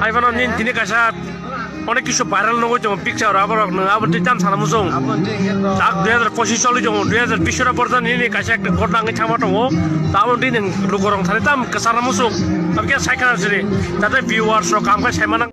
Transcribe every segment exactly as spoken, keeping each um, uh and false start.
Hai phano nini tini kaisa onek kisu viral nugwi tongo picture aborok nwng abo twi tam sana muchung. Abo twi hwnkhe to. Tak dui hazar pochis choli tongo, dui hazar bish oro borjani nini kaisa ekta ghotna wngwi thangma tongo. Taboni twi nwng lukurok thani tam kwchana muchung. Tamkhe sai khana sini. Jate viewers rok kaham khe sai manang.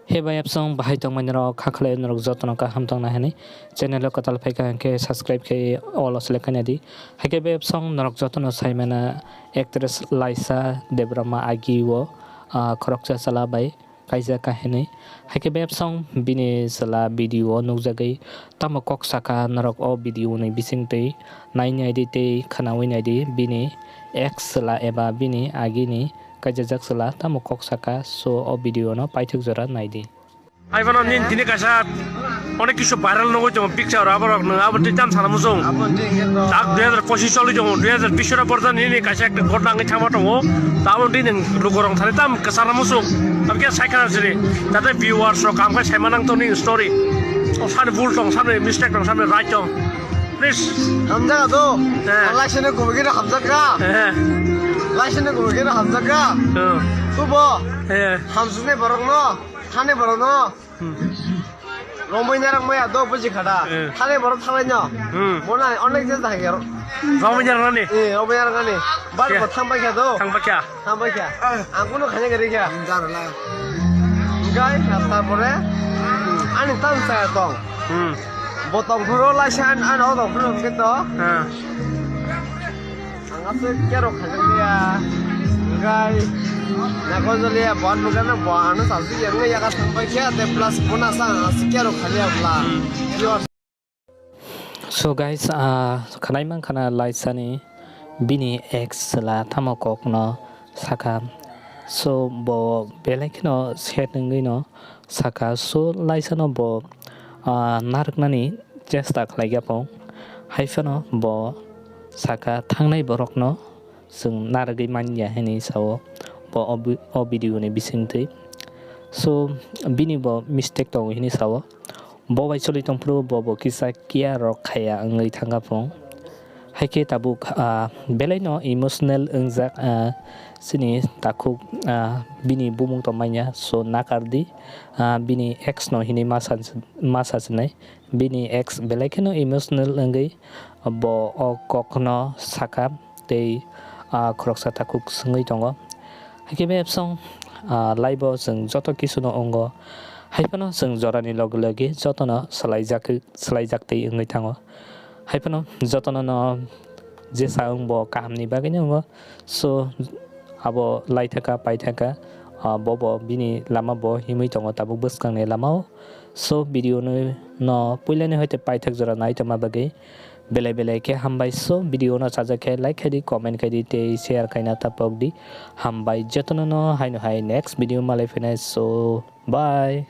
He bai apsong bahai tongmani rok kha khlai norok jotono kaham tongna hwnwi channel o kwtal phaikha hwnkhe subscribe khe all o select khaina di. Haikhe bai apsong norok jotono sai mana actress Laisa Debbarma agi o, ah, khoroksa chwla bai kaijak kha hwnwi. Haikhe bebsong bini chwla video o nukjagwi tamo kok saka norok o video ni bisingtwi nai naidi tei khwnaui naidi bini ex chwla eba bini agini kaijajak chwla tamo kok saka, so o video no paithak jora naidi. Hai phano nini tini kaisa onek kisu viral nugwi tongo picture aborok nwng abo twi tam sana muchung. Abo twi hwnkhe to. Tak dui hazar pochis choli tongo, dui hazar bish oro borjani nini kaisa ekta ghotna wngwi thangma tongo. Taboni twi nwng lukurok thani tam kwchana muchung. Tamkhe sai khana sini. Jate viewers rok kaham khe sai manang tongni story. O sani bul tong, sani mistake tong, sani right tong. Please. Hamjak do. Eh. Laisene gumigino hamjak ka. Eh. Laisene gumigino hamjak ka. Eh. Tubo. Eh. Hamsuknai borok no. Thani borok no. Hmm. Romwi narang maya do buji khada. Eh. Thani borok thalai no. Hmm. Bona onek je jagir. Romwi narang ni. Eh, romwi narang ni. Bar Kya? Bo thang bai kya do. Thang bai kya? Thang bai kya? Ang kuno khanya gari kya? Jarla. Gai, tarpore ani tam saya tong. Hmm. Bo tong phuro lai san, ano tong phuro ke to. Ah. Ang aswk kero khajakliya, hwnkhe nakojolia bo nukha na bo ano salsi yang yaga thangbai khe, tei plus bo nasa ang aswk kero khaliya bwla. So guys, ah, khwnai mankha na Laisani bini ex chwla tamo kokno sakha. So bo belai kheno set wngwi no sakha. So Laisano bo, ah, narwknani chesta khlaikha pho. Hai phano bo sakha, thangnai borokno chwng narwgwi manya hinwi sao bo o bi-, o video ni bisingtwi. So bini bo mistake tongo hinwi sao. Bo bai choli tongphuru bo bo kisa care rok khaiya wngwi thangkha pho. Haikhe tabuk, ah, belaino emotional wngjak, ah, chini takhuk, ah, bini bumung tong manya, so nakardi, ah, bini ex no hinwi ma sa-, ma sachinai. Bini ex belai kheno emotional wngwi bo o kokno sakha tei, ah, khoroksa takhuk swngwi tongo. Haikhe bebsong, ah, life o chwng joto kisuno wngo. Haiphano chwng jorani loge loge jotono swlaijak, swlaijak tei wngwi thango. Haiphano jotono no jesa wngbo kahamni bagwino wngo. So, abo laithaka, paithaka, ah, bobo bini lama bo himwi tongo tabuk bwskangni lamao. So, video no, no puilani hoite paithak jora nai tongma bagwi belai belai khe hambai. So, video no chajak khe like khaidi, comment khaidi tei share khaina tapokdi. Hambai jotono no haino hai next video malai phinai. So, bye.